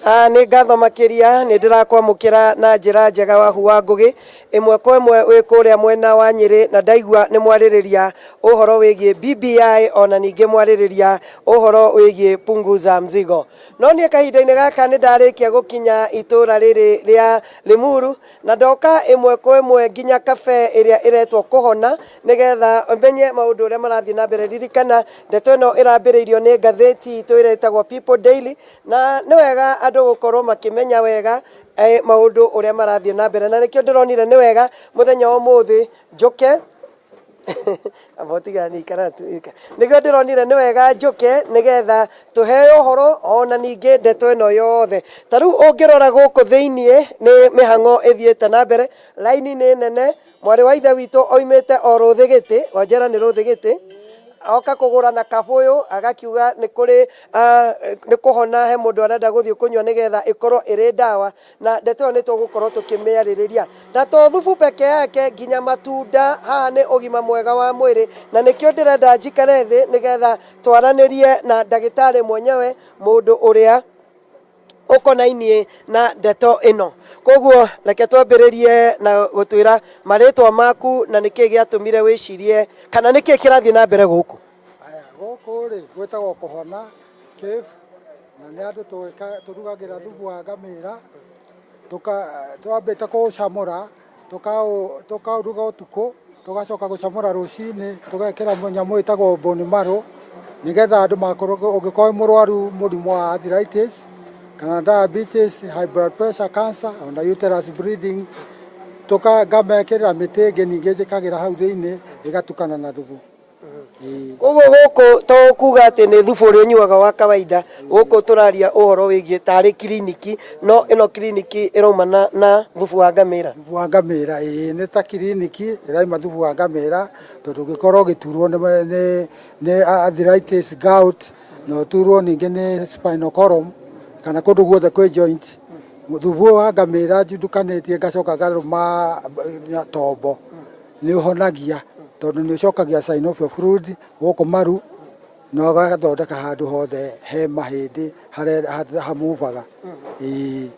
Nĩ ngatho makĩria, nĩ ndĩrakwamũkĩra na njĩra njega Wahu wa Ngũgĩ, ĩmwe kwa ĩmwe wĩ kũrĩa mwena wa Nyĩrĩ, na ndaigua nĩ mwarĩrĩria ũhoro wĩgiĩ BBI ona ningĩ mwarĩrĩria ũhoro wĩgiĩ Punguza Mzigo. No niĩ kahinda-inĩ gaka nĩ ndarĩkia gũkinya itũra rĩrĩ rĩa Limuru, na ndoka ĩmwe kwa ĩmwe nginya cafe ĩrĩa ĩretwo Kũhona, nĩgetha menye maũndũ ũrĩa marathiĩ na mbere. Ririkana ndeto ĩno ĩrambĩrĩirio nĩ ngathĩti itũ ĩrĩa ĩtagwo People Daily, na nĩ wega andũ gũkorwo makĩmenya wega maũndũ ũrĩa marathiĩ na mbere, na nĩkĩo ndĩronire nĩ wega mũthenya wa ũmũthĩ njũke amba ũtigane ikara tu nĩkĩo ndĩronire nĩ wega njũke nĩgetha tũheo ũhoro ona ningĩ ndeto ĩno yothe. Ta rĩu ũngĩrora gũkũ thĩiniĩ nĩ mĩhang'o ĩthiĩte na mbere, raini nĩ nene, mwarĩ wa ithe witũ oimĩte o Rũthĩgĩtĩ, wanjĩra nĩ Rũthĩgĩtĩ, oka kũgũra na kabũyũ agakiuga nĩ kũrĩ nĩ kũhona he mũndũ arenda gũthiĩ kũnyua nĩgetha ĩkorwo ĩrĩ ndawa, na ndeto ĩyo nĩ tũgũkorwo tũkĩmĩarĩrĩria. Na to thubu peke yake nginya matunda, haha nĩ ũgima mwega wa mwĩrĩ, na nĩkĩo ndĩrenda njikare thĩ nĩgetha twaranĩrie na ndagĩtarĩ mwenyewe, mũndũ ũrĩa ũkonainie na ndeto ĩno. Koguo reke twambĩrĩrie na gũtwĩra marĩtwa maku na nĩkĩ gĩatũmire wĩcirie kana nĩkĩ kĩrathiĩ na mbere gũkũ. Aya, gũkũ rĩ gwĩtagwo Kũhona Cave, na nĩ andũ tũrugagĩra thubu wa ngamĩra, twambĩte kũũcamũra, tũkaũruga ũtukũ, tũgacoka gũcamũra rũcinĩ, tũgekĩra nyamũ ĩtagwo bone marrow, nĩgetha andũ makorwo, ũngĩkorwo wĩ mũrwaru mũrimũ wa arthritis, kana diabetes, high blood pressure, cancer, ona uterus bleeding, ngamekĩrĩra mĩtĩ ĩngĩ ningĩ njĩkagĩra hau thĩiniĩ, ĩgatukana na thubu. Koguo gũkũ to kuga atĩ nĩ thubu ũrĩa ũnyuaga wa kawaida, gũkũ tũraria ũhoro wĩgiĩ tarĩ kiriniki, no ĩno kiriniki ĩraumana na thubu wa ngamĩra. Thubu wa ngamĩra, ĩĩ nĩ ta kiriniki ĩraima thubu wa ngamĩra, tondũ ũngĩkorwo ũgĩturwo nĩ arthritis, gout, na ũturwo ningĩ nĩ spinal column, kana kũndũ guothe kwĩ joint, thubu ũyũ wa ngamĩra ndukanĩtie ngacoka ngarũma tombo, nĩ ũhonagia tondũ nĩ ũcokagia synovial fluid gũkũ maru na ũgathondeka handũ hothe he mahĩndĩ harĩa hamuvaga, ĩĩ.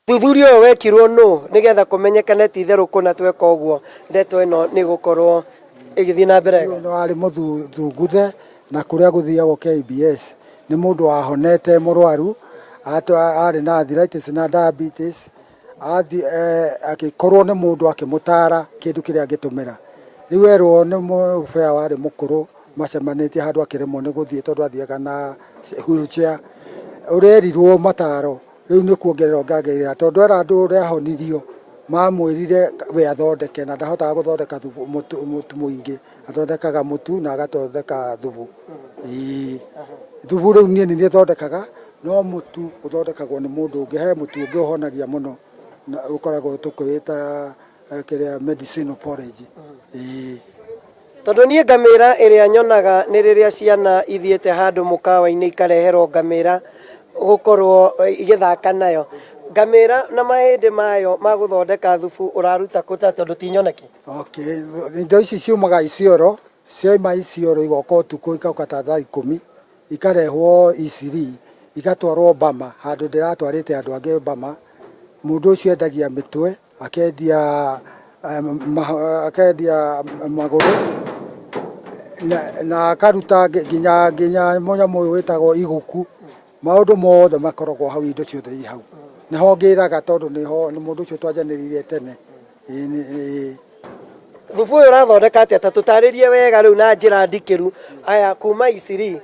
Ũthuthuria ũyũ wekirwo nũ nĩgetha kũmenyekane ti itherũ kũna tweka ũguo ndeto ĩno nĩ ĩgũkorwo ĩgĩthiĩ na mbere wega? Ũyũ warĩ mũthunguthe na kũrĩa gũthiagwo KBS nĩ mũndũ wahonete mũrwaru, arĩ na arthritis na diabetes, athiĩ agĩkorwo nĩ mũndũ akĩmũtara kĩndũ kĩrĩa angĩtũmĩra. Rĩu erwo nĩ mũbĩa warĩ mũkũrũ macemanĩtie handũ akĩremwo nĩ gũthiĩ tondũ athiaga na wheelchair, ũrĩa erirwo mataro rĩu nĩ kuongerera ongagĩrĩra tondũ era andũ ũrĩa ahonirio mamwĩrire we athondeke na ndahotaga gũthondeka mũtu mũingĩ, athondekaga mũtu na agathondeka thubu. Ĩĩ, thubu rĩu niĩ nĩ niĩ thondekaga no mũtu ũthondekagwo nĩ mũndũ ũngĩ, he mũtu ũngĩ ũhonagia mũno na ũkoragwo tũkĩwĩta kĩrĩa medicinal porridge. Ĩĩ. Tondũ niĩ ngamĩra ĩrĩa nyonaga nĩ rĩrĩa ciana ithiĩte handũ mũkawa-inĩ ikareherwo ngamĩra gũkorwo igĩthaka nayo. Ngamĩra na mahĩndĩ mayo ma gũthondeka thubu ũraruta kũ tondũ ti nyoneki? Okay, indo ici ciumaga Isiolo, ciauma Isiolo igoka ũtukũ igoka ta thaa ikũmi, ikarehwo Eastleigh, igatwarwo Bama handũ ndĩratwarĩte andũ angĩ Bama. Mũndũ ũcio endagia mĩtwe, akendia akendia magũrũ na akaruta nginya nginya mũnyamũ ũyũ wĩtagwo iguku, maũndũ mothe makoragwo hau, indo ciothe i hau. Nĩho ngĩraga tondũ nĩho mũndũ ũcio twanjanĩrĩire tene. Ĩĩ. Thubu ũyũ ũrathondeka atĩa? Ta tũtarĩrie wega rĩu na njĩra ndikĩru. Aya kuma Eastleigh.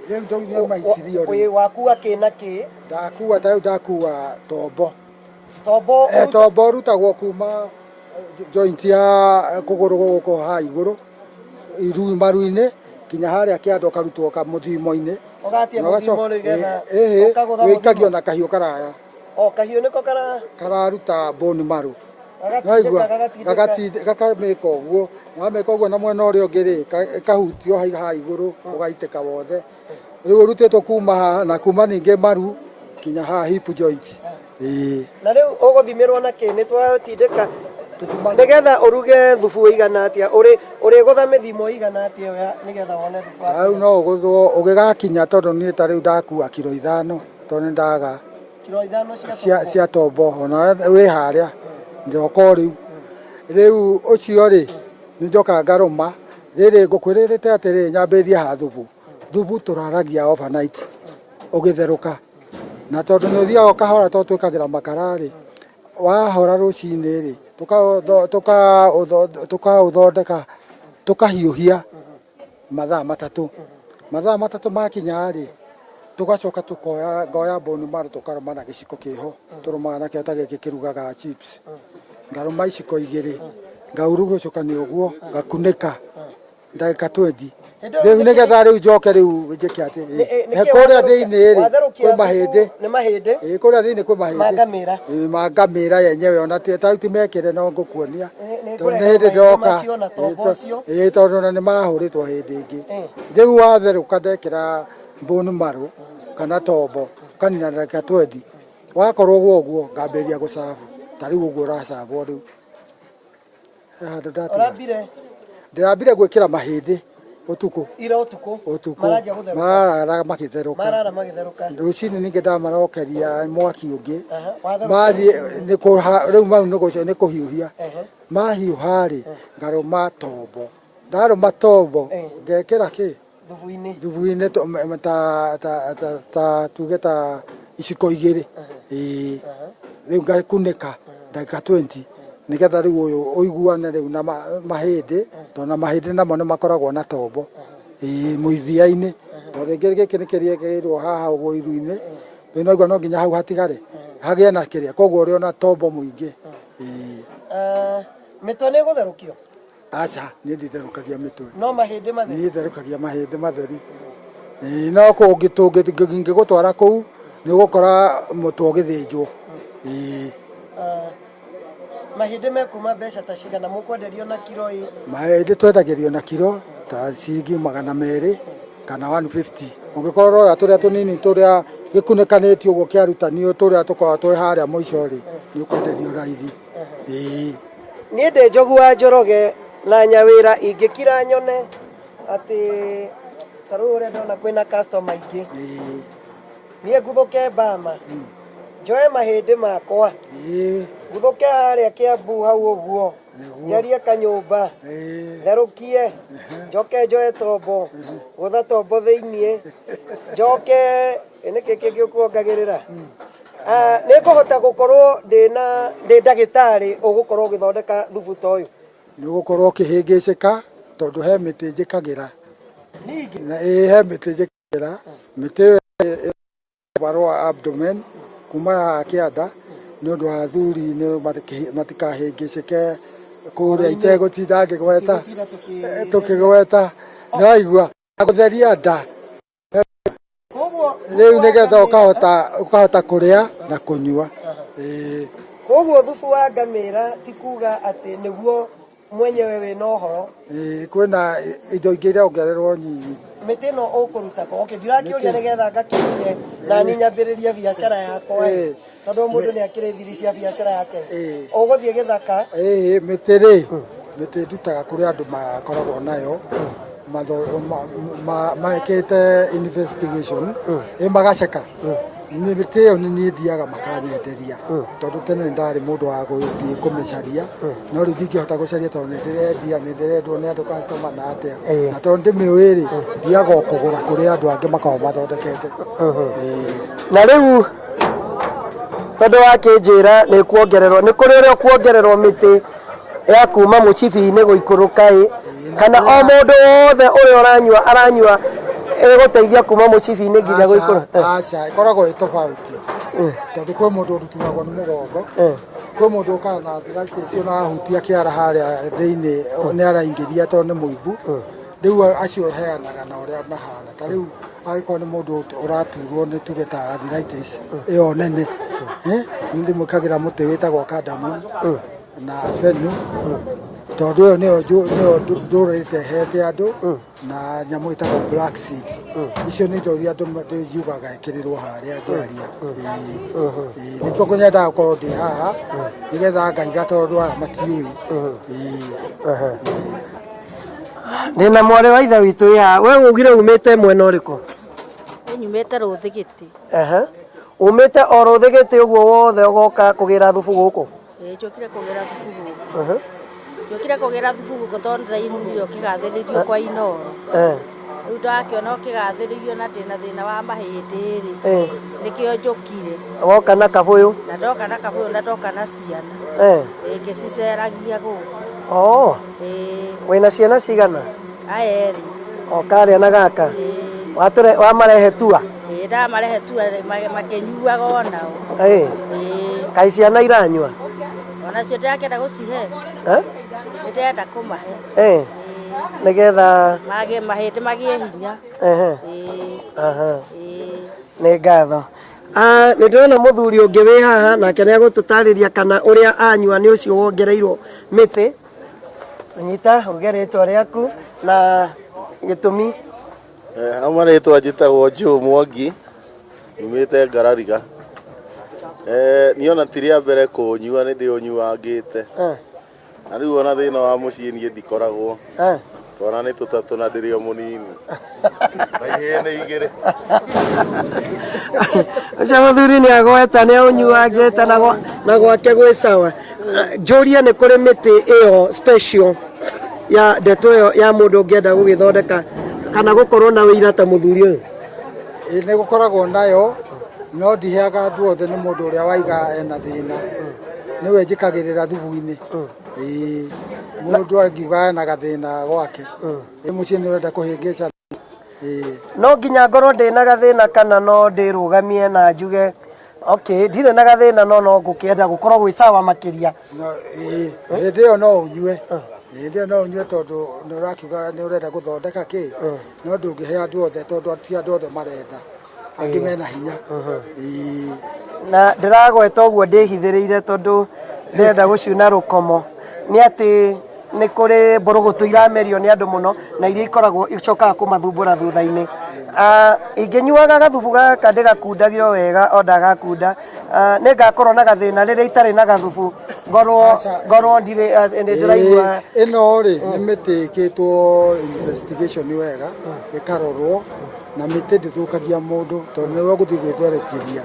Rĩu ndauma Eastleigh rĩ. Wakua kĩ na kĩ? Ndakua ta rĩu ndakua tombo. Tombo? Tombo ũrutagwo kuma joint ya kũgũrũ gũkũ haha igũrũ, maru-inĩ nginya harĩa kĩanda ũkarutwo kamũthimo-inĩ. Ũgatia mũthimo nĩgetha ũkagũtha mũthimo? Wĩikagio na kahiũ karaya. O kahiũ nĩko kara? Kararuta bone marrow. Waigua? Gakamĩka ũguo, wamĩka ũguo na mwena ũrĩa ũngĩ rĩ, ĩkahutio haha igũrũ ũgaitĩka wothe. Rĩu ũrutĩtwo kuma haha na kuma ningĩ maru nginya haha hip joint. Ĩĩ. Na rĩu ũgũthimĩrwo na kĩ? Nĩ twatindĩka nĩgetha ũruge thubu ũigana atĩa? Ũrĩgũtha mĩthimo ĩigana atĩa ĩyo nĩgetha wone thubu waku? Rĩu no ũgũthwo ũgĩgakinya tondũ niĩ ta rĩu ndakua kiro 5 tondũ nĩ ndaga. Kiro ithano cia cia tombo. Cia tombo ona wĩ harĩa njoka o rĩu rĩu ũcio rĩ, nĩ njokaga ngarũma rĩrĩ ngũkwĩrĩrĩte atĩrĩrĩ, nyambĩrĩrie ha thubu. Thubu tũraragia overnight ũgĩtherũka, na tondũ nĩ ũthiaga ũkahora tondũ twĩkagĩra makara rĩ, wahora rũcinĩ rĩ, tũkaũthondeka, tũkahiũhia mathaa 3. Mathaa 3 makinya rĩ, tũgacoka tũkoya, ngoya bone marrow, tũkarũma na gĩciko kĩho tũrũmaga nakĩo ta gĩkĩ kĩrugaga chips, ngarũma iciko 2, ngaurugũcũkania ũguo, ngakunĩka ndagĩka 20. Hĩndĩ ĩyo Rĩu nĩgetha rĩu njoke rĩu njĩke atĩ Nĩkĩĩ? Kũrĩa thĩinĩ rĩ, Watherũkia kwĩ mahĩndĩ. Thubu nĩ mahĩndĩ. Ĩĩ, kũrĩa thĩinĩ kwĩ mahĩndĩ. Ma ngamĩra. Ĩĩ, ma ngamĩra yenyewe, ona ta rĩu ti mekĩre, no ngũkuonia. Nĩ Tondũ nĩ ngũrega hĩndĩ mahĩndĩ ndoka. macio na tombo ũcio. Ĩĩ, tondũ ona nĩ marahũrĩtwo hĩndĩ ĩngĩ. Rĩu watherũka, ndekĩra bone marrow kana tombo, kanina ndagĩka 20. Wakorwo ũguo ũguo, ngambĩrĩria gũcabu ta rĩu ũguo ũracabwo rĩu. He handũ ndatiga. Ũrambire? Ndĩrambire gwĩkĩra mahĩndĩ ũtukũ. Ira ũtukũ. Ũtukũ. Maranjia gũtherũka. Marara makĩtherũka. Marara magĩtherũka. Rũcinĩ ningĩ ndamarokeria mwaki ũngĩ. Aha, watherũka. Mathiĩ nĩ rĩu mau nĩ kũhiũhia. Mahiũha rĩ, ngarũma tombo. Ndarũma tombo, ngekĩra kĩ? Thubu-inĩ. Thubu-inĩ ta tuge ta iciko 2. Ĩĩ. Rĩu ngakunĩka ndagĩka 20 nĩgetha rĩu ũyũ ũiguane rĩu na mahĩndĩ, tondũ na mahĩndĩ namo nĩ makoragwo na tombo. Ĩĩ, mũithia-inĩ. Tondũ rĩngĩ gĩkĩ nĩ kĩrĩekĩirwo haha ũguo iru-inĩ, rĩu naigua no nginya hau hatigare hagĩe na kĩrĩa, koguo ũrĩ ona tombo mũingĩ. Ĩĩ. Ah, mĩtwe nĩ ĩgũtherũkio? Aca, niĩ nditherũkagia mĩtwe. No mahĩndĩ matheri? Niĩ therũkagia mahĩndĩ matheri. Ĩĩ, no ngĩgũtwara kũu nĩ ũgũkora mũtwe ũgĩthĩnjwo. Ĩĩ. Ah, mahĩndĩ mekuma mbeca ta cigana? Mũkwenderio na kiro ĩ? Mahĩndĩ twendagĩrio na kiro ta ciringi 200 kana 150. Ũngĩkorwo ũroya tũrĩa tũnini, tũrĩa gĩkunĩkanĩtio ũguo kĩarutanio, tũrĩa tũkoragwo twĩ harĩa mũico rĩ, nĩ ũkwenderio raithi. Ĩĩ. Niĩ ndĩ Njogu wa Njoroge na Nyawĩra, ingĩkira nyone atĩ ta rĩu ũrĩa ndona kwĩna customer aingĩ, niĩ nguthũke Bama, njoe mahĩndĩ makwa, nguthũke harĩa Kiambu hau ũguo, njarie kanyũmba, therũkie, njoke njoe tombo, gũtha tombo thĩiniĩ, njoke nĩkĩ kĩngĩ ũkuongagĩrĩra? Ah, nĩ ngũhota gũkorwo ndĩna ndĩ ndagĩtarĩ ũgũkorwo ũgĩthondeka thubu ta ũyũ? Nĩ ũgũkorwo ũkĩhĩngĩcĩka tondũ he mĩtĩ njĩkagĩra. Ningĩ? Na ĩĩ, he mĩtĩ njĩkagĩra. Mĩtĩ ĩyo barũa abdomen kuma haha kĩanda nĩ ũndũ wa athuri nĩ matikahĩngĩcĩke kũrĩa itegũtinda ngĩgweta tũkĩgweta, nĩwaigua, gũtheria nda. Koguo rĩu nĩgetha ũkahota kũrĩa na kũnyua. Ĩĩ. Koguo thubu wa ngamĩra ti kuga atĩ nĩguo mwenyewe wĩna ũhoro. Ĩĩ, kwĩna indo ingĩ irongererwo nyinyi. Mĩtĩ ĩno ũkũruta kũ? Okay, ndirakĩũria Mĩtĩ. nĩgetha ngakĩmenye na niĩ nyambĩrĩrie biacara yakwa ĩ. Tondũ mũndũ nĩ akĩrĩ thiri cia biacara yake. Ũgũthiĩ gĩthaka? Ĩĩ, mĩtĩ rĩ, mĩtĩ ndutaga kũrĩ andũ makoragwo nayo mekĩte investigation, ĩ magaceka. Nĩ mĩtĩ ĩyo nĩ niĩ thiaga makanyenderia, tondũ tene nĩ ndarĩ mũndũ wa gũthiĩ kũmĩcaria, no rĩu ndingĩhota gũcaria tondũ nĩ ndĩrendia, nĩ ndĩrendwo nĩ andũ, customer na atĩa, na tondũ ndĩmĩũĩ rĩ, thiaga o kũgũra kũrĩ andũ angĩ makoragwo mathondekete. Ĩĩ. Na rĩu tondũ wakĩnjĩra nĩ kuongererwo, nĩ kũrĩ ũrĩa ũkuongererwo mĩtĩ ya kuma mũcibi-inĩ gũikũrũka ĩ, kana o mũndũ wothe ũrĩa ũranyua aranyua ĩgũteithia kuma mũcibi-inĩ nginya gũikũrũka? Aca, ĩkoragwo ĩ tofauti, tondũ kwĩ mũndũ ũruturagwo nĩ mũgongo, kwĩ mũndũ ũkaga na arthritis, ona ahutia kĩara harĩa thĩinĩ nĩ araingĩria tondũ nĩ mũimbu. Rĩu acio heanaga na ũrĩa mahana. Ta rĩu angĩkorwo nĩ mũndũ ũraturwo nĩ tuge ta arthritis ĩyo nene, nĩ ndĩmwĩkagĩra mũtĩ wĩtagwo cardamom na fennel, tondũ ĩyo nĩyo ndũrĩte hete andũ, na nyamũ ĩtagwo black seed. Icio nĩ indo iria andũ njugaga ĩkĩrĩrwo harĩa ngĩaria. Ĩĩ, nĩkĩo nyendaga gũkorwo ndĩ haha nĩgetha ngaiga, tondũ aya matiũĩ. Ĩĩ. Ndĩna mwarĩ wa ithe witũ wĩ haha. We ugire umĩte mwena ũrĩkũ? Nyumĩte Rũthigiti. Aha. Umĩte o rũthĩgĩte ũguo wothe ũgoka kũgĩra thubu gũkũ? Ĩĩ, njũkire kũgĩra thubu gũkũ. Njũkire kũgĩra thubu gũkũ tondũ ndĩraiguire ũkĩgathĩrĩrio kwa Inooro. Rĩu ndakĩona ũkĩgathĩrĩrio na ndĩna thĩna wa mahĩndĩ rĩ, nĩkĩo njũkire. Woka na kabũyũ? Na ndoka na kabũyũ na ndoka na ciana. Ĩĩ, ngĩciceragia gũkũ. Oo. Ĩĩ. Wĩna ciana cigana? Aya erĩ. O karĩa na gaka? Ĩĩ. Watũre wamarehe tua? Ĩĩ, ndamarehe tua makĩnyuaga onao. Ĩĩ. Ĩĩ. Kaĩ ciana iranyua? Onacio ndĩrakĩenda gũcihe. Eh? Nĩndĩrenda kũmahe. Ĩĩ. Nĩgetha Magĩe mahĩndĩ magĩe hinya. Ehe. Ĩĩ. Aha. Ĩĩ. Nĩ ngatho. Ah, nĩ ndĩrona mũthuri ũngĩ wĩ haha nake nĩ egũtũtarĩria kana ũrĩa anyua nĩ ũcio wongereirwo mĩtĩ. Nyita uge rĩtwa rĩaku na gĩtũmi. Ha marĩtwa njĩtagwo Joe Mwangi, nyumĩte Ngarariga. Niĩ ona ti rĩa mbere kũũnyua, nĩ ndĩũnyuangĩte. Na rĩu ona thĩna wa mũciĩ niĩ ndikoragwo. Twana nĩ tũtatũ na ndĩrĩ o mũnini. Na ihĩĩ nĩ igĩrĩ. Ũcio mũthuri nĩ agweta nĩ aũnyuangĩte na gwake gwĩ sawa. Njũrie nĩ kũrĩ mĩtĩ ĩyo special ya ndeto ĩyo ya mũndũ ũngĩenda gũgĩthondeka kana gũkorwo na wĩira ta mũthuri ũyũ? Ĩĩ, nĩ gũkoragwo nayo, no ndiheaga andũ othe, nĩ mũndũ ũrĩa waiga ena thĩna nĩwe njĩkagĩrĩra thubu-inĩ. Ĩĩ, mũndũ angiuga ena gathĩna gwake, ĩ mũciĩ nĩ ũrenda kũhĩngĩca. Ĩĩ. No nginya ngorwo ndĩna gathĩna kana no ndĩrũgamie na njuge okay, ndirĩ na gathĩna no no ngũkĩenda gũkorwo gwĩ sawa makĩria? No, ĩĩ, hĩndĩ ĩyo no ũnyue, hĩndĩ ĩyo no ũnyue tondũ nĩ ũrakiuga nĩ ũrenda gũthondeka kĩ, no ndũngĩhe andũ othe tondũ ti andũ othe marenda, angĩ mena hinya. Ĩĩ. Na ndĩragweta ũguo ndĩhithĩrĩire tondũ ndĩrenda gũcuna rũkomo nĩ atĩ nĩ kũrĩ mbũrũgũtũ iramerio nĩ andũ mũno na iria ikoragwo icokaga kũmathumbũra thutha-inĩ. Ingĩnyuaga gathubu gaka ndĩgakundagio wega o ndagakunda, nĩ ngakorwo na gathĩna rĩrĩa itarĩ na gathubu ngorwo ndirĩ nĩ ndĩraigua. Ĩĩ, ĩno rĩ nĩ mĩtĩ ĩkĩtwo investigation wega, ĩkarorwo, na mĩtĩ ndĩthũkagia mũndũ tondũ nĩwe ũgũthiĩ gwĩtherũkĩria,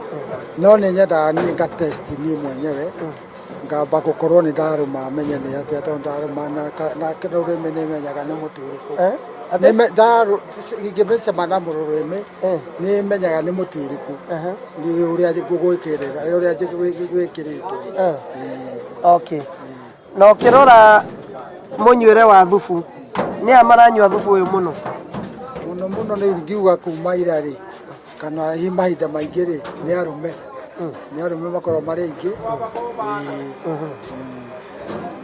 no nĩ nyendaga niĩ nga test niĩ mwenyewe, ngamba gũkorwo nĩ ndarũma menye nĩ atĩa, tondũ ndarũma na rũrĩmĩ nĩ menyaga nĩ mũtĩ ũrĩkũ. Ingĩmĩcema na rũrĩmĩ nĩ menyaga nĩ mũtĩ ũrĩkũ, nĩ ũrĩa ngũgwĩkĩrĩra, ũrĩa wĩkĩrĩtwo. Ĩĩ. Okay. Na ũkĩrora mũnyuĩre wa thubu, nĩ a maranyua thubu ũyũ mũno? Mũno mũno nĩ ingiuga kuma ira rĩ, kana hihi mahinda maingĩ rĩ, nĩ arũme, nĩ arũme makoragwo marĩ aingĩ. Ĩĩ.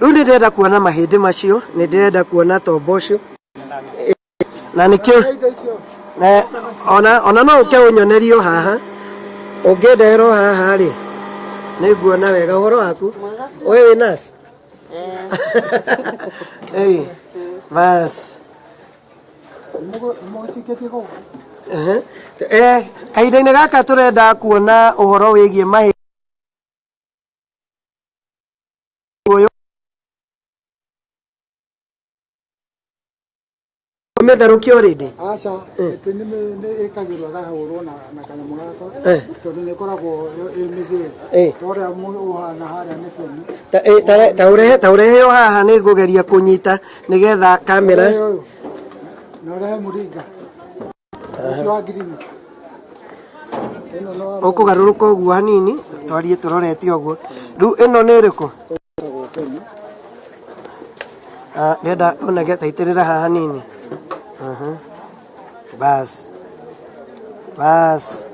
Rĩu nĩ ndĩrenda kuona mahĩndĩ macio, nĩ ndĩrenda kuona tombo ũcio na nĩkĩo na ona no ũke ũnyonerio haha, ũngĩndeherwo haha rĩ, nĩ nguona wega. Ũhoro waku we wĩ nurse? Ĩĩ, bas. Mũcikĩtie kũu? Ehe. Kahinda-inĩ gaka tũrenda kuona ũhoro wĩgiĩ mahĩndĩ ũyũ mĩtherũkio already. Aca, ĩtĩ nĩ ĩkagĩrwo ĩkahũrwo na kanyamũ gaka tondũ nĩ ĩkoragwo ĩ mĩthĩe, ta ũrĩa ũhana harĩa nĩ beni. Ta ũrehe o haha, nĩ ngũgeria kũnyita nĩgetha kamera. Ũrehe ũyũ. Na ũrehe mũringa ũcio wa ngirini ĩno no Ũkũgarũrũka ũguo hanini, twarie tũrorete ũguo. Rĩu ĩno nĩ ĩrĩkũ? Ĩtagwo beni. Ah, ndĩrenda ũnege taitĩrĩra haha hanini. Aha. Bas bas,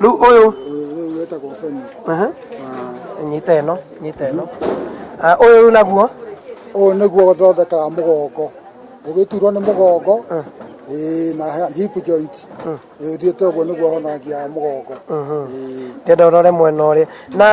rĩu ũyũ? Ũyũ rĩu wĩtagwo beni. Aha. Nyita ĩno, nyita ĩno. Ah, ũyũ rĩu naguo? Ũyũ nĩguo ũthondekaga mũgongo, ũgĩturwo nĩ mũgongo, ĩĩ, na hip joint. Ĩĩ, ũthiĩte ũguo nĩguo honagia mũgongo. Ĩĩ. Ndĩrenda ũrore mwena ũrĩa na